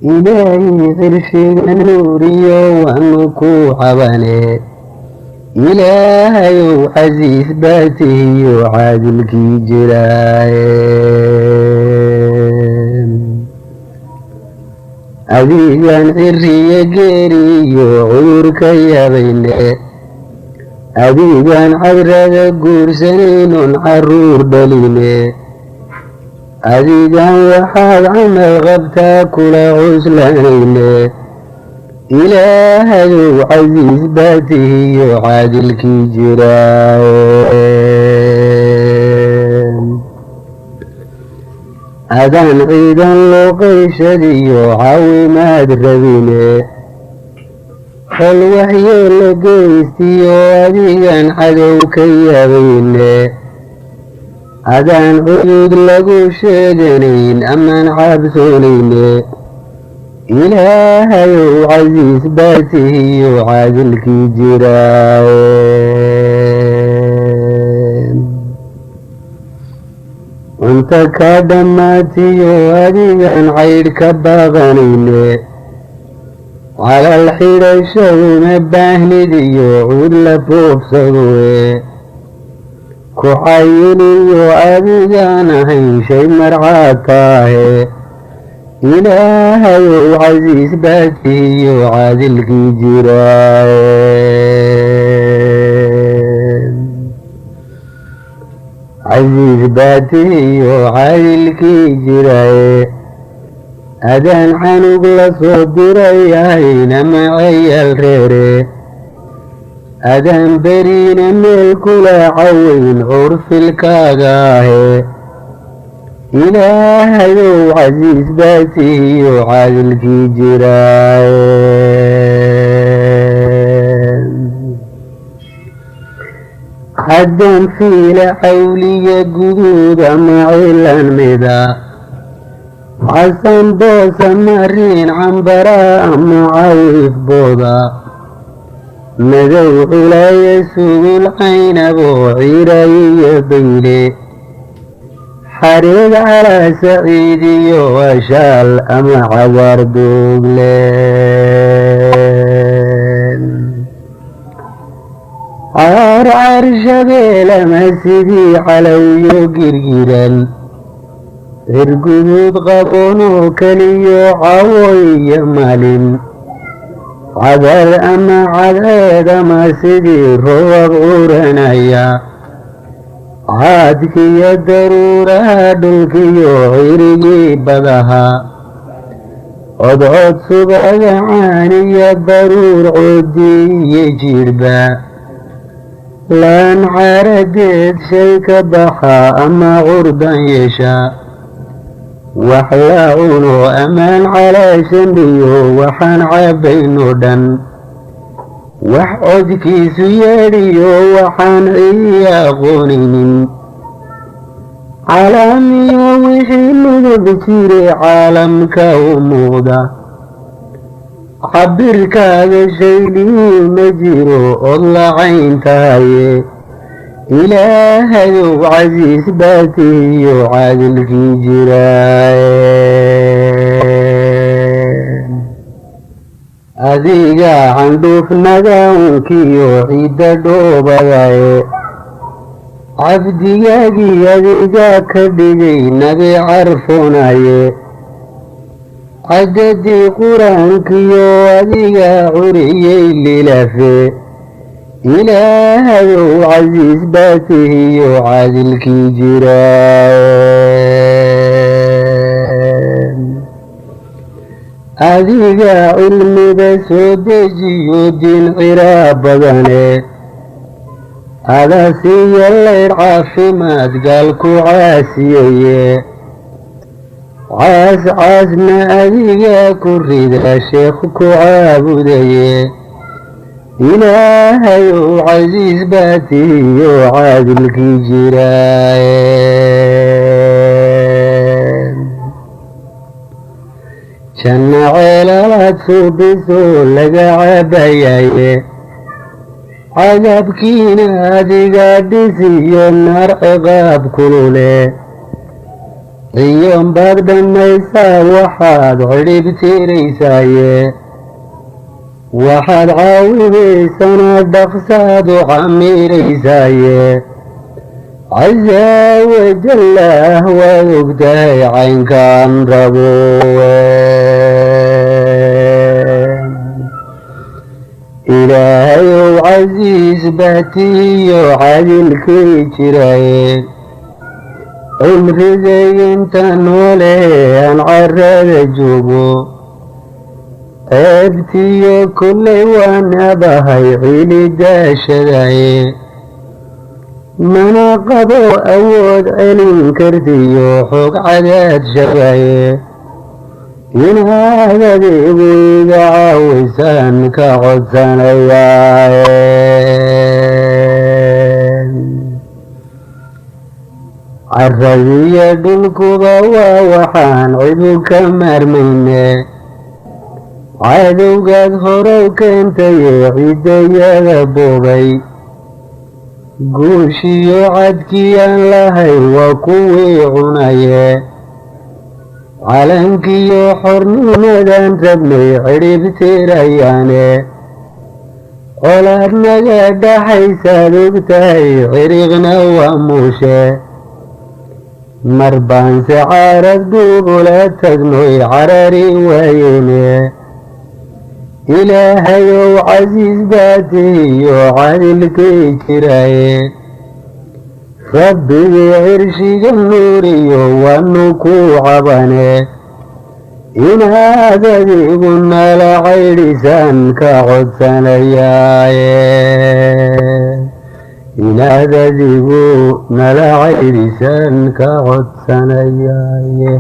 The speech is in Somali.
Ilaahay cirshiga nuuriyo waanu ku cabane. Ilaahayow casiis baa tihiyo caadilkii jiraaye. Adigaan ciriyo geeriyo cudurka yabayne, adigaan cadrada guursanaynon caruur dhaline, adigaan waxaad camal qabtaa kula cuslanayne. Ilaahayow casiis baa tihiyo caadilkii jiraaye. Adaan ciidan luqayshadiyo caawimaad rabine, xol waxyeelo geystiyo adigaan cadow ka yabayne, adaan cudud lagu sheeganayn amaan cabsoonayne. Ilaahayow casiis baa tihiyo caadilkii jiraaye. Cunto ka dhammaatiyo adigaan caydh ka baaqanayne, calal xidhasho uma baahnid iyo cuud la foofsadoe, ku cayiliyo adigaan ahayn shay marcaad taahe. Ilaahayow casiis baa tihiyo caadilkii jiraaye. Casiis baa tihiyo caadilkii jiraaye. Adaan canug la soo diray ahayn ama cayaal reere, adaan beriina meel kula caweyn curfilkaaga ahe. Ilaahayow casiis baa tihiyo caadilkii jiraaye. Haddaan fiila cawliya guduud ama cilan mida, casan boosa mariin cambara ama cawif booda, madow culaya sugul caynabo ciirayiyo bayle, xareed calaa saciidiyo ashaal ama cagaar duugle, caarcar shabeel ama sidii calowyo girgiran, cirguduud qaboonoo keliyo cawo iyo maalin, cadar ama cadceed ama sidii roobab curanaya, caadkiyo daruuraha dhulkiyo cirigii badaha, codcod subaga caaniyo baruur coodiiyo jiirba, laan caaradeed shay ka baxa ama curdan yeesha, wax la cuno amaan calaashaniyo waxaan cabayno dhan, wax codkiisu yeedhiyo waxaan ciya aqoonaynin, calaamiyo wixii midab jire caalamka u muuqda, cabirkaaga shaylihii ma jiro od lacayn tahaye. Ilaahayow casiis baa tihiyo caadilkii jiraaye. Adiga candhuufnaga unkiyo ciidda dhoobadaye, cabdigaagii adiga ka dhigay nabi carfoonaye, cadadii qur-aankiyo adiga curiyey lilafe. Ilaahayow casiis baa tihiyo caadilkii jiraaye. Adiga cilmiga soo dejiyo diin ciraa badane, ada siiya laydh caafimaad gaal ku caasiyeye, caas caasna adiga ku rida sheekh ku caabudaye. Ilaahayow casiis baa tihiyo caadilkii jiraaye. Janno ceelalaad suubiso laga cabayaye, cadaabkiina adiga dhisiyo naar ciqaab kulule. Ciyoon baad dhammaysaa, waxaad cidhib tiraysaaye, waxaad caawinaysana dhaqsaad u camiraysaaye. Caza wajallah, waad ogtahay caynkaan rabo. Ilaahayow, casiis baatiyo cadilkii jiraye, cimrigay inta noole aan carada joogo, ceebtiyo kullay waan abahay cilidaashadaye. Mana qabo awood celin kartiyo xoog cadaad shabaye, inaad adigu iga caawisaan ka codsanayaaye. Caradiyo dhulkuba waa waxaan cidu ka maarmayne, cadowgaad horow keentaye ciddayada boobay, guushiyo cadkii aan lahay waa kuwii cunaye. Calankiyo xornimadan rabnay cidhib tirayaane, colaad naga dhaxaysaad ogtahay, ciriqna waa muushe. Mar baanse caarad dhuubula tagnoy carari waayene. Ilaahayow, casiis baatihiyo cadilkii jiraye, rabbigii cirshiga nuuriyo waanu ku cabane, inaad adigu nala caydhisaan ka codsanayaaye, inaad adigu nala caydhisaan ka codsanayaaye.